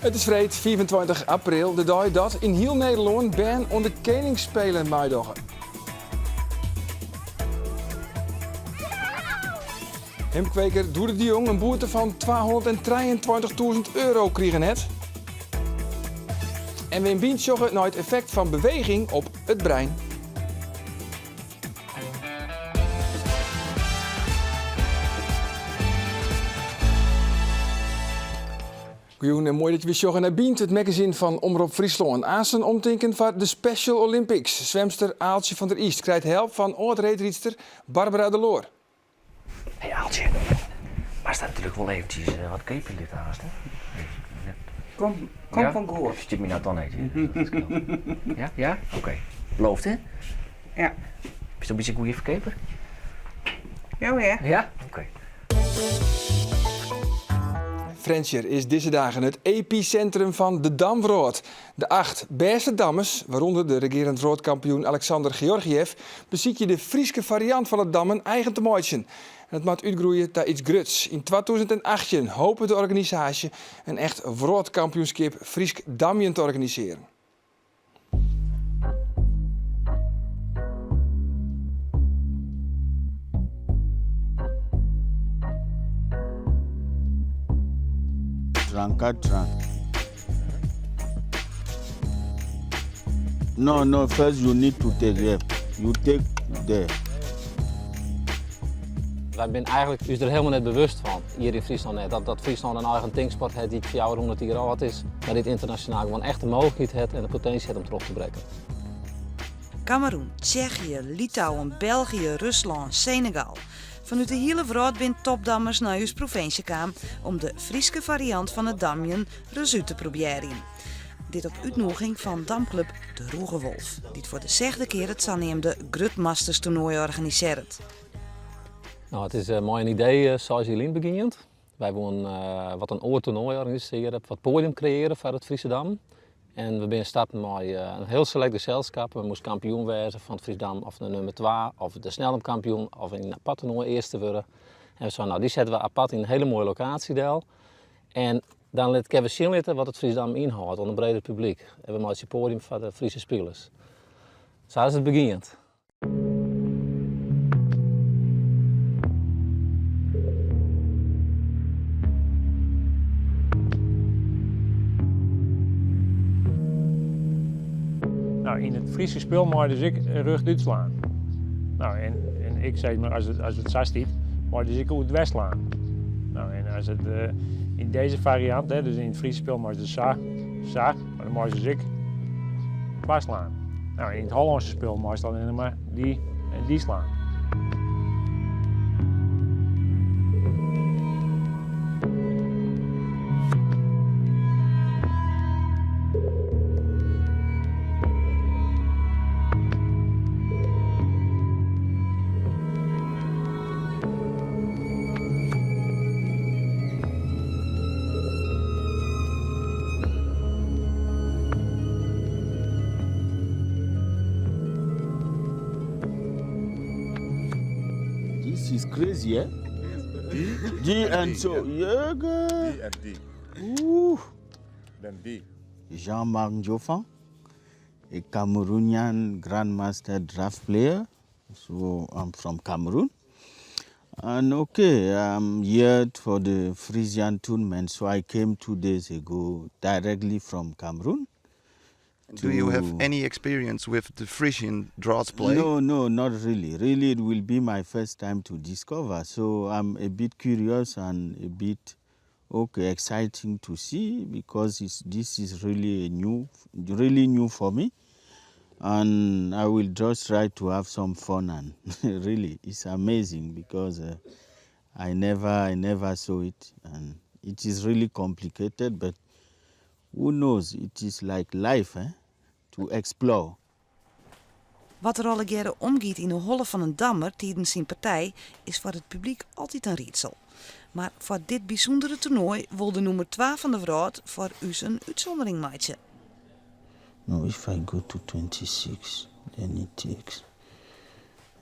It is freed 25 april, de dei dat yn hiel Nederlân bern oan de Keningsspelen meidogge. Himpkweker Doede de Jong in boete fan 223.000 euro krigen hat. En we yn Bynt sjogge nei it effekt fan beweging op it brein. Goejûn en moai dat je wer sjogge nei Bynt, it magazine fan Omrop Fryslân. Aansen omtinken foar de Special Olympics. Swimster Aaltsje van der Iest krijt help fan âld-reedrydster Barbara de Loor. Hey Aaltsje, moatst dat natuerlik wol eventjes eh, wat keapje litte aanst, hè? Kom, kom Ja? fan goed. Stjit my nou toch net. Ja? Ja? Oké. Beloofd, hè? Ja. Bist een beetje een goede verkeper? Ja, ja. Ja? Oké. Frjentsjer is dizze dagen it episintrum fan de damwrâld. De acht bêste dammers, wêrûnder de regearend wrâldkampioen Alexander Georgiev, besykje de Fryske fariant fan it dammen eigen te meitsjen. En it moat útgroeie ta iets gruts. Yn 2018 hopet de organisaasje in echt wrâldkampioenskip Frysk damjen te organisearjen. Tranka trank. No, no, first you need to take here. You take there. Wy binne eigenlik ús der hielendal net bewust fan, hjir yn Fryslân net, dat Fryslân in eigen tinksport hat dy't 400 jier âld is, mar dy't ynternasjonaal gewoan echt de mooglikheid hat en de potinsje hat om troch te brekken. Kameroen, Tsjechië, Litouwen, België, Ruslân, Senegal. Fanút de hiele wrâld binne topdammers nei ús provinsje kaam om de Fryske fariant fan it damjen ris út te probearjen. Dit op útnûging fan damklup De Rûge Wolf, dy't foar de sechde kear it saneamde Grutmasterstoernoai organisearret. No, it is mei in idee seis jier lyn begjint. Wy woenen wat in oar toernoai organisearje, wat poadium kreëarje foar it Friese Dam. En we binne starten mei in hiel selekt geselskap. We moasten kampioen wêze fan it Frysk Dam of de nûmer twa of de sneldamkampioen of yn in apart toernoai earste wurde. En we seinen, no dy sette we apart yn in hiele moaie lokaasje del. En dan lit, kinne we sjen litte wat it Frysk Dam ynhâldt oan in breder publyk. En we meitsje poadium foar de Friese spilers. Sa is it begjint. Nou, yn it Fryske spul mei dus ek rjochtút slaan. Nou, en, en ik sis mar, as it sa stiet, mei dus ek oerdwers slaan. Nou, en as it uh, yn dizze fariant, hè, dus yn it Fryske spul mei dus sa, sa, mar dan mei dus ek twa slaan. Nou, yn it Hollânske spul meist allinnich mar dy en dy slaan. This is crazy, eh? D, D and so, yeah, D and D. Ooh. Then D. Jean-Marc Ndjofang, a Cameroonian grandmaster draft player. So I'm from Cameroon. And okay, I'm here for the Frisian tournament. So I came 2 days ago directly from Cameroon. Do you have any experience with the Frisian draughts play? No, not really. Really, it will be my first time to discover. So I'm a bit curious and a bit okay, exciting to see because this is really a new, really new for me. And I will just try to have some fun and really, it's amazing because I never saw it and it is really complicated, but who knows? It is like life, eh? To explore. Wat der allegearre omgiet yn 'e holle fan in dammer tidens syn partij is foar it publyk altyd in riedsel. Mar foar dit bysûndere toernoai wol de nûmer 2 fan de wrâld foar ús in útsûndering meitsje. No, if I go to 26, then it takes.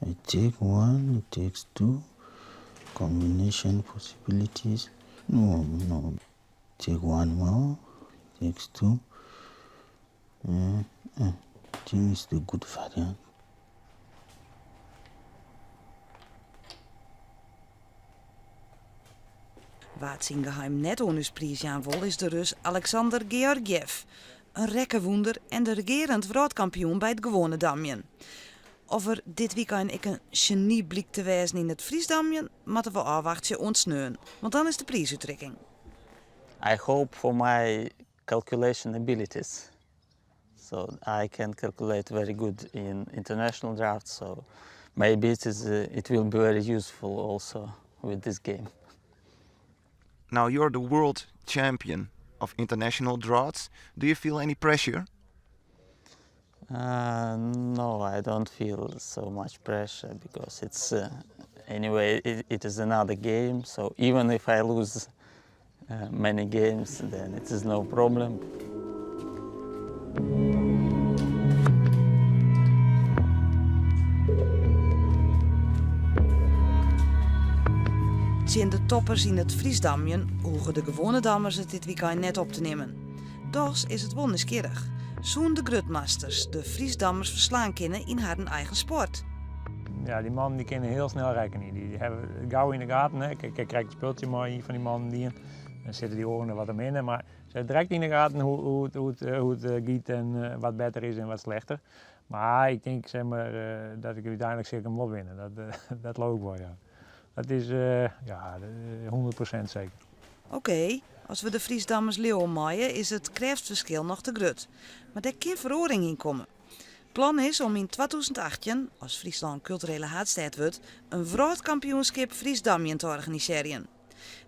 I take one, it takes two. Combination possibilities. No. Take one more. Next two. I think it's the good variant. Wa't syn geheim net oan ús priisjaan wol is de Rus Alexander Georgiev. In rekkenwûnder en de regearend wrâldkampioen by it gewoane damjen. Of er dit wykein ek in sjeny blykt te wêzen yn it Frysk damjen, moatte we ôfwachtsje oant sneon, want dan is de priisútrikking. I hope for my calculation abilities. So I can calculate very good in international drafts. So maybe it is it will be very useful also with this game. Now you're the world champion of international drafts. Do you feel any pressure? No, I don't feel so much pressure because it's anyway it is another game. So even if I lose many games, then it is no problem. Tsjin de toppers yn it Frysk damjen hoege de gewoane dammers it dit wykein net op te nimmen. Dochs is it wol nijsgjirrich. Soene de grutmasters de Frysk dammers ferslaan kinne yn harren eigen sport? Ja, dy mannen dy kinne hiel snel rekkenje. Dy hawwe it gau yn de gaten. Hè. Ik ha krekt in spultsje mei ien fan dy mannen dien. Dan sitte dy oaren der wat omhinne. Mar se hawwe direkt yn de gaten hoe't it giet en wat better is en wat slechter. Mar ik tink zeg mar, dat ik úteinlik sil ik him wol winne. Dat leau ik wol, ja. Dat is ja, 100% seker. Oké, as we de Frysk dammers leauwe meie, is it krêftferskil noch te grut. Mar dêr kin feroaring yn komme. Plan is om yn 2018, as Fryslân kulturele haadstêd wurdt, in wrâldkampioenskip Frysk damjen te organisearjen.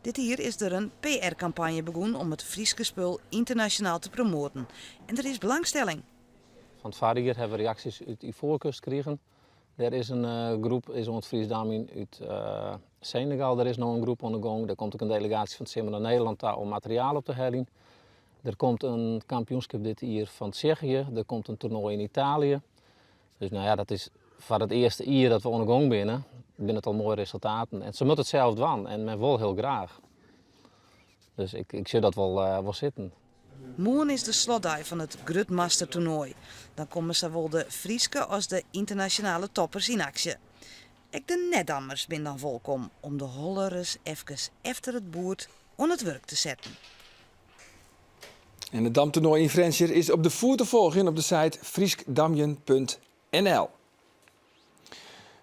Dit jier is der in PR-kampanje begûn om it Fryske spul ynternasjonaal te promoaten. En der is belangstelling. Fan it foarjier hawwe we reaksjes út Ivoarkust krigen. Dêr is in groep is oan it Frysk damjen út Senegal. Der is no in groep oan de gong. Der komt ek in delegaasje fan it simmer nei Nederlân ta om materiaal op te heljen. Der komt in kampioenskip dit jier fan Tsjechië. Der komt in toernoai yn Italië. Dus nou ja, dat is foar it earste jier dat we oan de gong binne, binne it al moaie resultaten. En se moatte it sels dwaan en men wol hiel graach. Dus ik sjoch dat wol sitten. Moarn is de slotdei fan it grutmastertoernoai. Dan komme sawol de Fryske as de ynternasjonale toppers yn aksje. Ek de net-dammers binne dan wolkom om de holle ris efkes efter it boerd oan it wurk te setten. En it damtoernoai yn Frjentsjer is op de foet te folgjen op de site fryskdamjen.nl.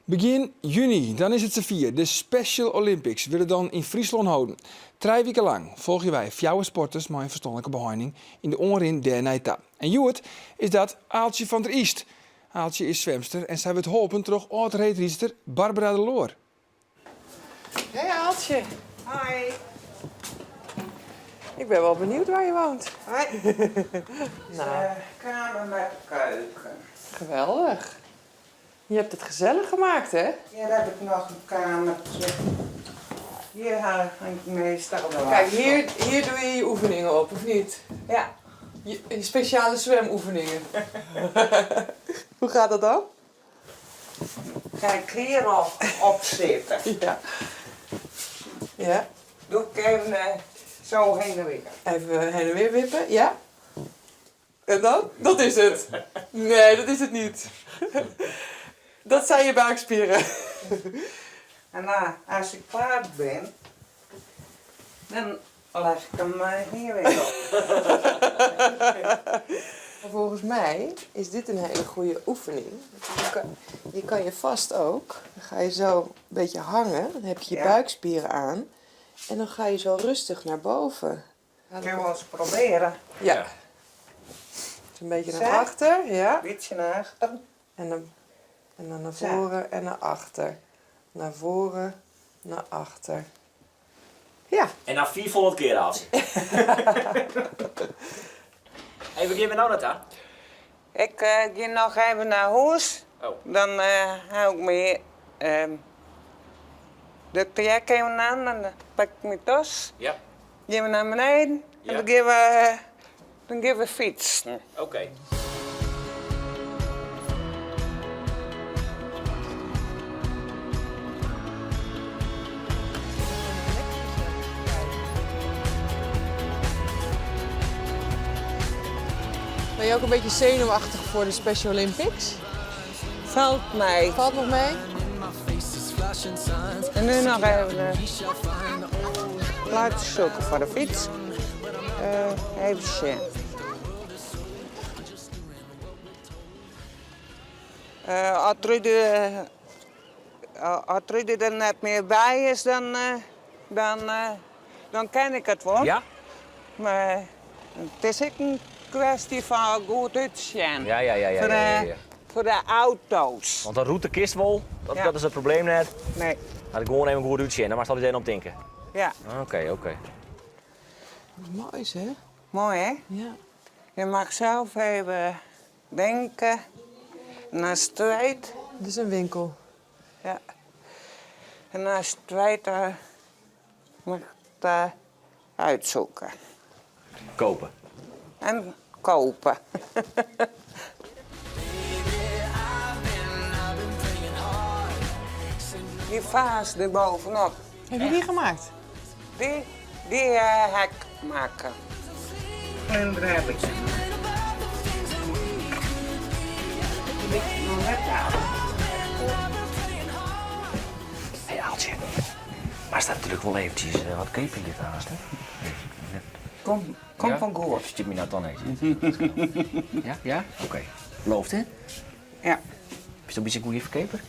Begjin juny, dan is it safier. De Special Olympics wurde dan yn Fryslân holden. Trije wiken lang folgje wy fjouwer sporters mei in ferstanlike beheining yn de oanrin dêrnei ta. En hjoed is dat Aaltsje van der Iest. Aaltsje is swimster en sy wurdt holpen troch âld-reedrydster Barbara de Loor. Hey Aaltsje. Hoi. Ik ben wel benieuwd waar je woont. Hoi. Nou. Kamer met keuken. Geweldig. Je hebt het gezellig gemaakt, hè? Hier heb ik nog een kamertje. Hier hangt meestal de Kijk, hier, hier doe je je oefeningen op, of niet? Ja. Je speciale zwemoefeningen. Hoe gaat dat dan? Ga ik hier op zitten. Ja. Ja. Doe ik even zo heen en weer. Even heen en weer wippen, ja. En dan? Dat is het. Nee, dat is het niet. Dat zijn je buikspieren. En dan, als ik klaar ben, dan leg ik hem hier weer op. Volgens mij is dit een hele goede oefening. Je kan je vast ook. Dan ga je zo een beetje hangen. Dan heb je je buikspieren aan. En dan ga je zo rustig naar boven. Kunnen we eens proberen? Ja. Dus een beetje naar achter, ja. Een beetje naar achter. En dan naar voren en naar achter. Naar voren, naar achter. Ja. En dan 400 keer als. Hey, waar gaan we nou naartoe? Ik ga nog even naar huis. Oh. Dan hou ik me de trek even aan en dan pak ik mijn tas. Ja. Gaan we naar beneden en Ja. dan gaan we fietsen. Oké. Ben je ook een beetje zenuwachtig voor de Special Olympics? Valt mee. Valt nog mee? En nu nog even plaats zoeken voor de fiets. Even zien. As Trudy, as Trudy der net mear by is, dan, dan, dan ken ik it wol. Ja? Mar it is ek in kwestje fan goed útsjen. Ja, ja, ja, ja, Foar de, ja, ja, ja. foar de auto's. Want de rûte kinst wol, dat, Ja. dat is it probleem net. Nee. Mar gewoan even goed útsjen, dêr moatst altyd even om tinke. Ja. Oké, oké. Moai, hè? Moai, hè? Ja. Je mag zelf even denken. En als het weet... Dit is een winkel. Ja. En als het weet, dan mag ik het uitzoeken. Kopen. En kopen. Die vaas erbovenop. Heb je die gemaakt? Die heb ik maken. En daar heb ik. Die moet ik nog net halen. Hey Aaltje, maar staat natuurlijk wel eventjes wat keper hier haast, hè? Kom, kom Ja? van goed. Stuur me nou dan even. Ja? Ja? Oké. Belooft, hè? Ja. Is dat een beetje een goede verkeper?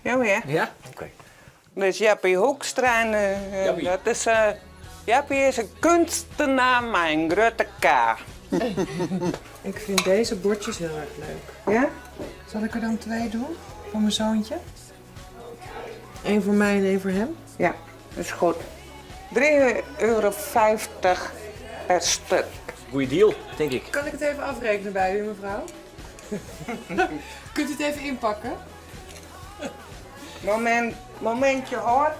Ja, ja. Ja? Oké. Dus Jappie Hoekstra, en, Jappie. dat is, Jappie is een kunstenaar met een grote K. Ik vind deze bordjes heel erg leuk. Ja? Zal ik er dan twee doen? Voor mijn zoontje? Eén voor mij en één voor hem? Ja, dat is goed. €3,50 per stuk. Goeie deal, denk ik. Kan ik het even afrekenen bij u, mevrouw? Kunt u het even inpakken? Moment, momentje hoor,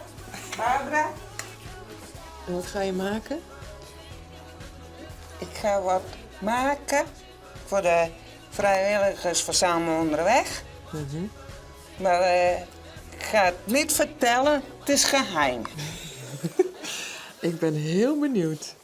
Barbara. En wat ga je maken? Ik ga wat maken voor de vrijwilligers van Samen Onderweg. Maar ik ga het niet vertellen, het is geheim. Ik ben heel benieuwd.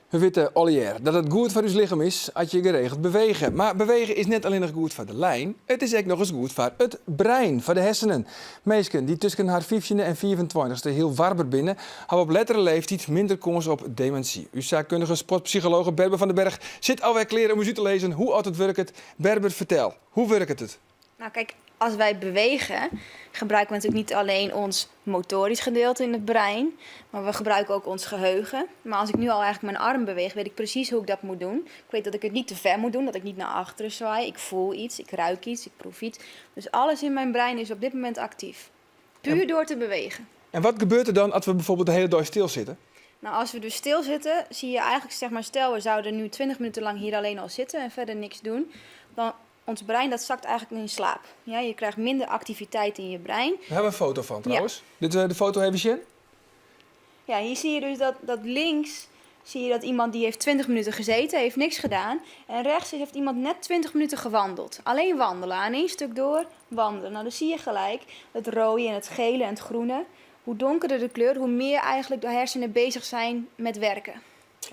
We weten allegear dat it goed foar ús lichem is as je geregeld bewege. Mar bewege is net allinnich goed foar de lijn, it is ek nochris goed foar it brein, foar de hersenen. Minsken dy't tusken har 15e en 25e hiel warber binne, hawwe op lettere leeftiid minder kâns op demintsy. Us saakkundige sportpsychologe Berber van den Berg sit alwer klear om ús út te lizzen hoe't it wurket. Berber, fertel, hoe wurket it? Nou kijk, als wij bewegen, gebruiken we natuurlijk niet alleen ons motorisch gedeelte in het brein, maar we gebruiken ook ons geheugen. Maar als ik nu al eigenlijk mijn arm beweeg, weet ik precies hoe ik dat moet doen. Ik weet dat ik het niet te ver moet doen, dat ik niet naar achteren zwaai. Ik voel iets, ik ruik iets, ik proef iets. Dus alles in mijn brein is op dit moment actief. Puur door te bewegen. En wat gebeurt der dan as we bygelyks de hiele dei stilsitte? Nou, als we dus stilzitten, zie je eigenlijk, stel we zouden nu 20 minuten lang hier alleen al zitten en verder niks doen, dan ons brein dat zakt eigenlijk in slaap. Ja, je krijgt minder activiteit in je brein. Dêr hawwe we in foto fan trouwens. Dit, de foto even sjen? Ja, hier zie je dus dat links zie je dat iemand die heeft 20 minuten gezeten, heeft niks gedaan. En rechts heeft iemand net 20 minuten gewandeld. Alleen wandelen, aan één stuk door wandelen. Nou, dan zie je gelijk het rode en het gele en het groene. Hoe donkerder de kleur, hoe meer eigenlijk de hersenen bezig zijn met werken.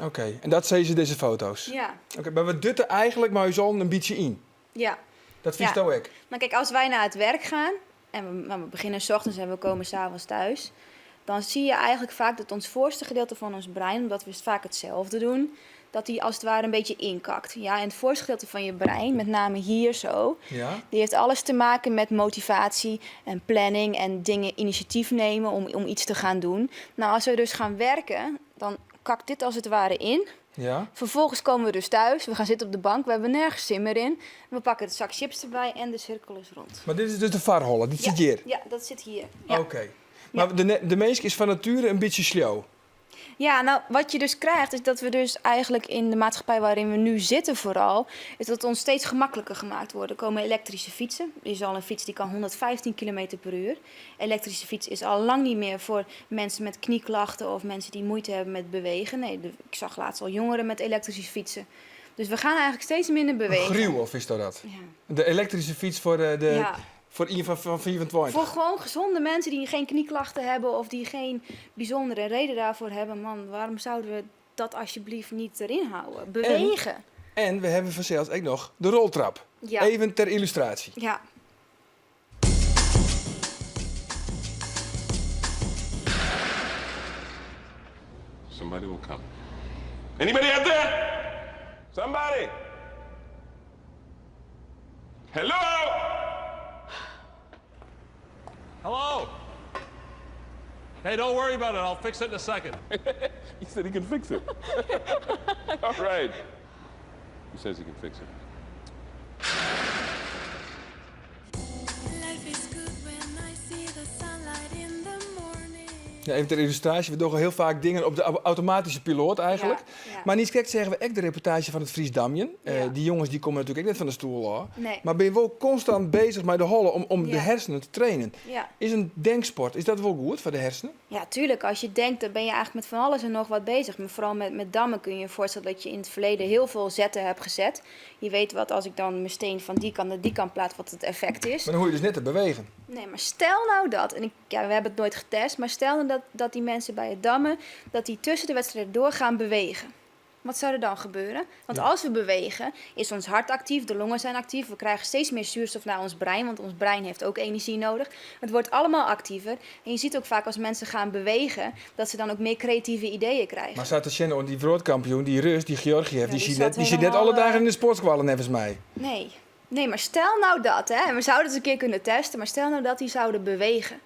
Oké, en dat sizze dizze foto's? Ja. Oké, mar we dutte eigentlik mei ús allen in bytsje yn. Ja. Dat fynst Ja. do ek? Maar kijk, als wij naar het werk gaan en nou, we beginnen 's ochtends en we komen 's avonds thuis, dan zie je eigenlijk vaak dat ons voorste gedeelte van ons brein, omdat we vaak hetzelfde doen, dat die als het ware een beetje inkakt. Ja, en het voorste gedeelte van je brein, met name hier zo, die heeft alles te maken met motivatie en planning en dingen, initiatief nemen om iets te gaan doen. Nou, als we dus gaan werken, dan kakt dit als het ware in. Vervolgens komen we dus thuis, we gaan zitten op de bank, we hebben nergens zin meer in. We pakken het zak chips erbij en de cirkel is rond. Mar dit is dus de foarholle, dy sit hjir? Ja, dat zit hier. Ja. Oké. Mar de minsk is fan natuere in bytsje sleau. Ja, nou, wat je dus krijgt is dat we dus eigenlijk in de maatschappij waarin we nu zitten vooral, is dat het ons steeds gemakkelijker gemaakt wordt. Er komen elektrische fietsen. Er is al een fiets die kan 115 kilometer per uur. Elektrische fiets is al lang niet meer voor mensen met knieklachten of mensen die moeite hebben met bewegen. Nee, ik zag laatst al jongeren met elektrische fietsen. Dus we gaan eigenlijk steeds minder bewegen. Een gruwel, of is dat dat? Ja. De elektrische fiets voor de Ja. voor iemand van 24. Voor gewoon gezonde mensen die geen knieklachten hebben of die geen bijzondere reden daarvoor hebben. Man, waarom zouden we dat alsjeblieft niet erin houden. Bewegen. En we hebben fansels ek noch de roltrap. Ja. Even ter illustratie. Ja. Somebody will come. Anybody out there? Somebody? Hello? Hello? Hey, don't worry about it. I'll fix it in a second. He said he can fix it. All right. He says he can fix it. Ja, even ter illustraasje, we dogge hiel faak dingen op de automatyske piloat eigentlik. Mar niiskrekt seagen we ek de reportaazje fan it Frysk damjen. Dy jonges dy komme natuerlik ek net fan de stoel ôf. Nee. Mar binne wol konstant bezich mei de holle om de Ja. hersenen te trainen. Ja. Is in denksport, is dat wol goed foar de hersenen? Ja, tuurlijk. Als je denkt, dan ben je eigenlijk met van alles en nog wat bezig. Maar vooral met dammen kun je je voorstellen dat je in het verleden heel veel zetten hebt gezet. Je weet wat als ik dan mijn steen van die kant naar die kant plaats, wat het effect is. Mar dan hoege je dus net te bewegen. Nee, maar stel nou dat, en ik, ja, we hebben het nooit getest, maar stel nou dat die mensen bij het dammen, dat die tussen de wedstrijden door gaan bewegen. Wat zou er dan gebeuren? Want als we bewegen, is ons hart actief, de longen zijn actief. We krijgen steeds meer zuurstof naar ons brein, want ons brein heeft ook energie nodig. Het wordt allemaal actiever. En je ziet ook vaak als mensen gaan bewegen, dat ze dan ook meer creatieve ideeën krijgen. Mar sa te sjen oan dy wrâldkampioen, dy Rus, dy Georgiev, Ja, dy die sit zat net, dy sit net helemaal, alle dagen yn de sportskoalle, neffens my. Nee. Nee, maar stel nou dat, hè, en we zouden het een keer kunnen testen, maar stel nou dat die zouden bewegen.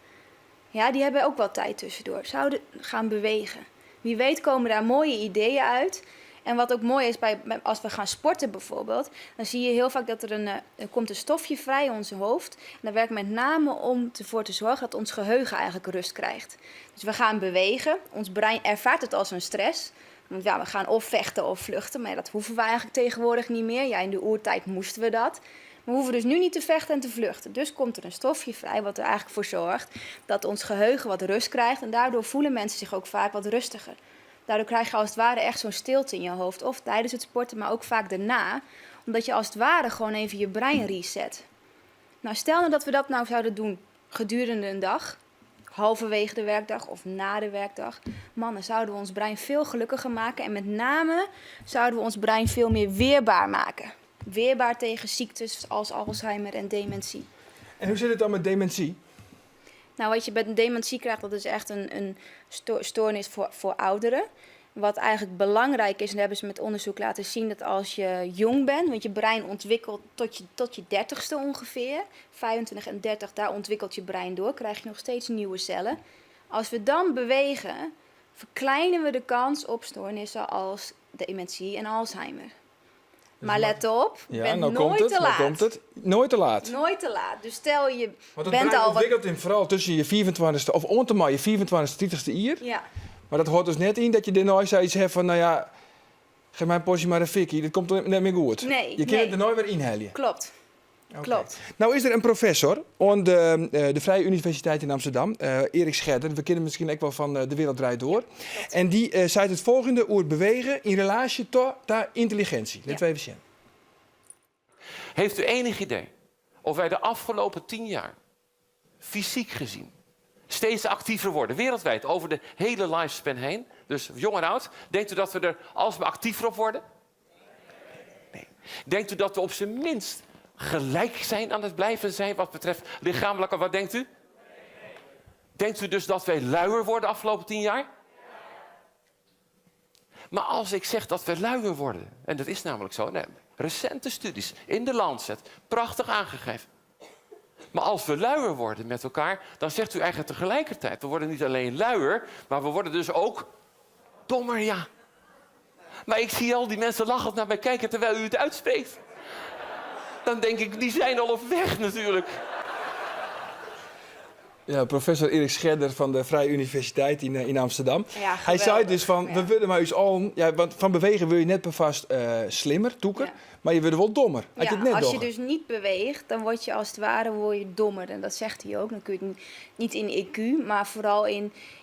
Ja, die hebben ook wel tijd tussendoor. Zouden gaan bewegen. Wie weet komen daar mooie ideeën uit. En wat ook mooi is, als we gaan sporten bijvoorbeeld, dan zie je heel vaak dat er komt een stofje vrij in ons hoofd. En dat werkt met name om ervoor te zorgen dat ons geheugen eigenlijk rust krijgt. Dus we gaan bewegen. Ons brein ervaart het als een stress. Want we gaan of vechten of vluchten, maar dat hoeven we eigenlijk tegenwoordig niet meer. Ja, in de oertijd moesten we dat. Maar we hoeven dus nu niet te vechten en te vluchten. Dus komt er een stofje vrij wat er eigenlijk voor zorgt dat ons geheugen wat rust krijgt. En daardoor voelen mensen zich ook vaak wat rustiger. Daardoor krijg je als het ware echt zo'n stilte in je hoofd. Of tijdens het sporten, maar ook vaak daarna. Omdat je als het ware gewoon even je brein reset. Stel nou dat we dat nou zouden doen gedurende een dag. Halverwege de werkdag of na de werkdag. Mannen, zouden we ons brein veel gelukkiger maken. En met name zouden we ons brein veel meer weerbaar maken. Weerbaar tegen ziektes als Alzheimer en dementie. En hoe zit het dan met dementie? Wat je met een dementie krijgt, dat is echt een stoornis voor ouderen. Wat eigenlijk belangrijk is, en dat hebben ze met onderzoek laten zien, dat als je jong bent, want je brein ontwikkelt tot je 30ste ongeveer, 25 en 30, daar ontwikkelt je brein door, krijg je nog steeds nieuwe cellen. Als we dan bewegen, verkleinen we de kans op stoornissen als dementie en Alzheimer. Dus Maar ma- let op, Ja, bent nou komt nooit het, te nou laat. komt het. Nooit te laat. Nooit te laat. Dus stel je Want het bent brein al wat ontwikkelt in vooral tussen je 24e of oant en mei je 24e, 30e jier. Ja. Maar dat hâldt dus net yn dat je dêrnei sayts hast fan, nou ja, geef mij een portie maar een fikkie, dat komt net meer goed. Nee, Je kunt nee. het er nooit weer inhalen. Klopt. Oké. Klopt. Nou is er in professor oan de Vrije Universiteit yn Amsterdam, Erik Scherder. We kennen hem miskien ek wol fan De Wereld Draait Door. Klopt. En dy seit it folgjende oer bewegen yn relaasje ta yntelliginsje. Litte we even sjen. Heeft u enig idee of wij de afgelopen 10 jaar fysiek gezien steeds actiever worden, wereldwijd, over de hele lifespan heen? Dus jong en oud, denkt u dat we er alsmaar actiever op worden? Nee. Denkt u dat we op zijn minst gelijk zijn aan het blijven zijn wat betreft lichamelijke, wat denkt u? Denkt u dus dat wij luier worden de afgelopen 10 jaar? Maar als ik zeg dat we luier worden, en dat is namelijk zo, nee, recente studies in de Lancet, prachtig aangegeven. Maar als we luier worden met elkaar, dan zegt u eigenlijk tegelijkertijd, we worden niet alleen luier, maar we worden dus ook dommer, ja. Maar ik zie al die mensen lachend naar mij kijken terwijl u het uitspreekt. Dan denk ik, die zijn al op weg natuurlijk. Ja, professor Erik Scherder van de Vrije Universiteit in Amsterdam. Ja, Hij zei dus geweldig. van, we worden maar eens al, ja, want van bewegen wil je net vast slimmer, toeker, maar je wordt wel dommer. Als je Ja, het net als je docht. dus niet beweegt, dan word je als het ware word je dommer. En dat zegt hij ook. Dan kun je het niet in IQ, maar vooral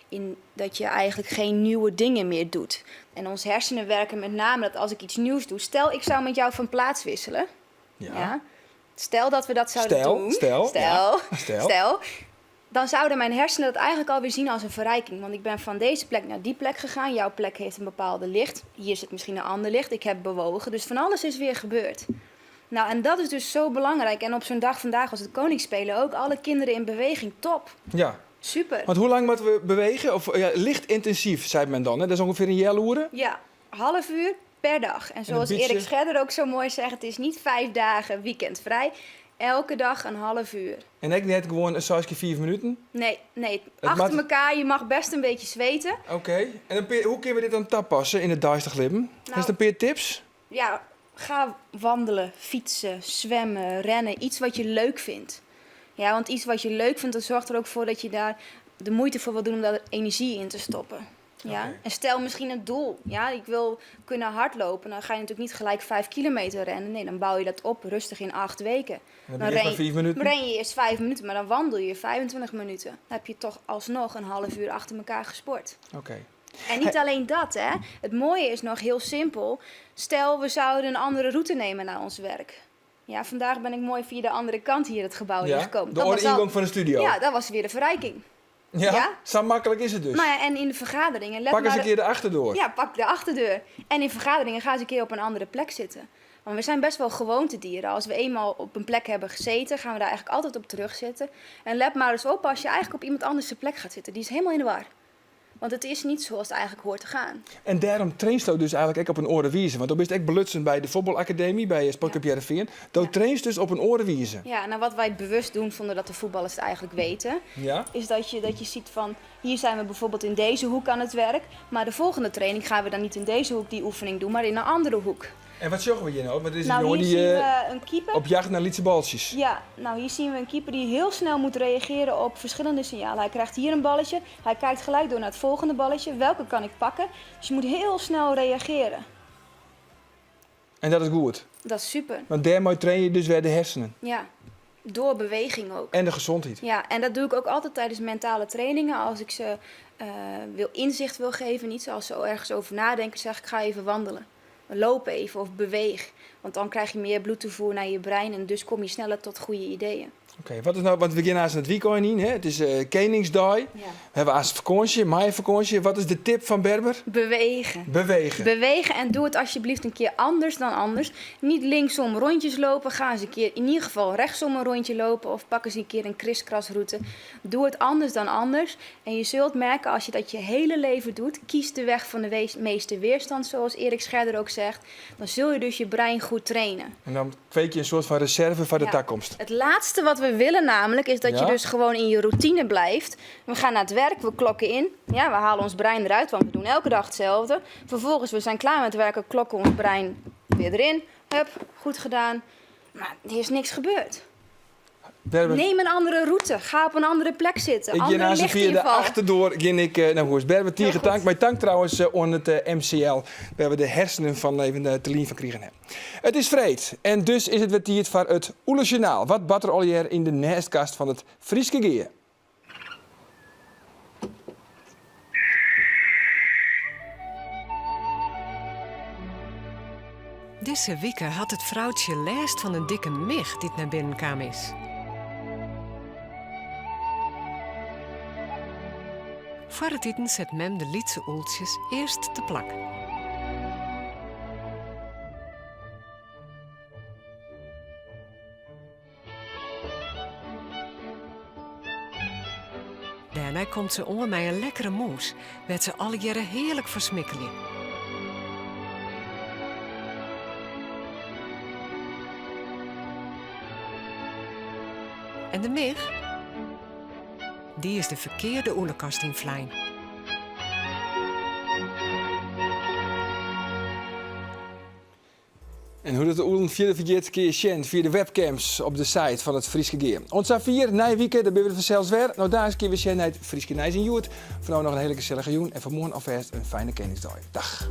in dat je eigenlijk geen nieuwe dingen meer doet. En onze hersenen werken met name dat als ik iets nieuws doe. Stel, ik zou met jou van plaats wisselen. Ja. Stel dat we dat zouden Stel, doen. stel, Stel, ja, stel. stel. Dan zouden mijn hersenen dat eigenlijk alweer zien als een verrijking. Want ik ben van deze plek naar die plek gegaan. Jouw plek heeft een bepaalde licht. Hier zit misschien een ander licht. Ik heb bewogen. Dus van alles is weer gebeurd. Nou, en dat is dus zo belangrijk. En op zo'n dag vandaag als het Koningsspelen ook. Alle kinderen in beweging. Top. Ja. Super. Want hoe lang moeten we bewegen? Of ja, licht intensief, zei men dan. Hè? Dat is ongeveer een healoere. Ja, half uur per dag. En zoals een beetje- Erik Scherder ook zo mooi zegt, het is niet 5 dagen weekend vrij. Elke dag een half uur. En ik net gewoon een sausje 4 minuten. Nee, nee, Het achter mag- elkaar. Je mag best een beetje zweten. Oké. En een paar- hoe kunnen we dit dan toepassen in het duister leven? Nou- Is het een paar tips? Ja, ga wandelen, fietsen, zwemmen, rennen. Iets wat je leuk vindt. Ja, want iets wat je leuk vindt, dat zorgt er ook voor dat je daar de moeite voor wil doen om daar energie in te stoppen. Ja? Oké. En stel misschien een doel. Ja, ik wil kunnen hardlopen. Dan ga je natuurlijk niet gelijk 5 kilometer rennen. Nee, dan bouw je dat op rustig in 8 weken. En dan ben je eerst maar 4 minuten. Dan ren je eerst 5 minuten, maar dan wandel je 25 minuten. Dan heb je toch alsnog een half uur achter elkaar gesport. Oké. En niet alleen dat, hè. Het mooie is nog heel simpel. Stel, we zouden een andere route nemen naar ons werk. Ja, vandaag ben ik mooi via de andere kant hier het gebouw Ja, ingekomen. de Dat was al- ingang van de studio. Ja, dat was weer de verrijking. Ja? Ja? Zo makkelijk is het dus. Nou ja, en in de vergaderingen... Let Pak eens maar een keer de achterdeur. Ja, pak de achterdeur. En in vergaderingen ga eens een keer op een andere plek zitten. Want we zijn best wel gewoontedieren. Als we eenmaal op een plek hebben gezeten, gaan we daar eigenlijk altijd op terugzitten. En let maar eens op als je eigenlijk op iemand anders zijn plek gaat zitten. Die is helemaal in de war. Want het is niet zoals het eigenlijk hoort te gaan. En daarom trainst u dus eigenlijk ook op een orenwieze. Want dan ben je echt belutsen bij de voetbalacademie, bij Sportclub Heerenveen. Dat trainst dus op een orenwieze. Ja, nou wat wij bewust doen zonder dat de voetballers het eigenlijk weten, Ja? is dat je, dat je ziet van hier zijn we bijvoorbeeld in deze hoek aan het werk, maar de volgende training gaan we dan niet in deze hoek die oefening doen, maar in een andere hoek. En wat zeggen we hier nou? Want er is nou, een jongen hier die zien eh, we een keeper. op jacht naar lietse baltjes. Ja, nou hier zien we een keeper die heel snel moet reageren op verschillende signalen. Hij krijgt hier een balletje, hij kijkt gelijk door naar het volgende balletje. Welke kan ik pakken? Dus je moet heel snel reageren. En dat is goed. Dat is super. Want daarmee train je dus weer de hersenen. Ja, door beweging ook. En de gezondheid. Ja, en dat doe ik ook altijd tijdens mentale trainingen. Als ik ze eh, wil inzicht wil geven, niet zoals ze ergens over nadenken, zeg ik ga even wandelen. Loop even of beweeg. Want dan krijg je meer bloedtoevoer naar je brein en dus kom je sneller tot goede ideeën. Oké, wat is nou, want we gaan naast het weekend in, hè? Het is eh Koningsdag. Ja. We hebben haast vakantie, mei-vakantie. Wat is de tip van Berber? Bewegen. Bewegen. Bewegen en doe het alsjeblieft een keer anders dan anders. Niet linksom rondjes lopen. Ga eens een keer in ieder geval rechtsom een rondje lopen. Of pak eens een keer een kriskrasroute. Doe het anders dan anders. En je zult merken als je dat je hele leven doet. Kies de weg van de wees- meeste weerstand, zoals Erik Scherder ook zegt. Dan zul je dus je brein goed trainen. En dan kweek je een soort van reserve voor de Ja. toekomst. Het laatste wat we willen namelijk is dat Ja? je dus gewoon in je routine blijft. We gaan naar het werk, we klokken in. Ja, we halen ons brein eruit, want we doen elke dag hetzelfde. Vervolgens, we zijn klaar met werken, klokken ons brein weer erin. Hup, goed gedaan. Maar er is niks gebeurd. Berber, Neem een andere route. Ga op een andere plek zitten. ik ga Andere naast via de lichtinval. achterdoor ging ik eh, naar huis. Berber, tegen tank. Mijn tank trouwens eh, on het eh, MCL. Waar we de hersenen van even de Telien van kriegen hebben. Het is vreed. En dus is het weer tijd voor het Oele Journaal. Wat batter al hier in de nestkast van het Frieske Geer? Deze wieke had het vrouwtje last van een dikke mich die naar binnen kwam is. Voor het eten zet mem de lietse oeltjes eerst te plak. Daarna komt ze onder mij een lekkere moes, werd ze alle jaren heerlijk versmikkelen. En de mig? Die is de verkeerde oelekast in Vlijn. En hoe dat de Oelen via de verkeerde keer sjen via de webcams op de site van het Frieske Geer. Ons vier, Nijwieken, daar ben we vanzelfs weer. Nou, daar is een keer weer sjen het Frieske Nijs in Joert. Voor nou nog een hele gezellige joen en vanmorgen alvast een fijne Koningsdag. Dag.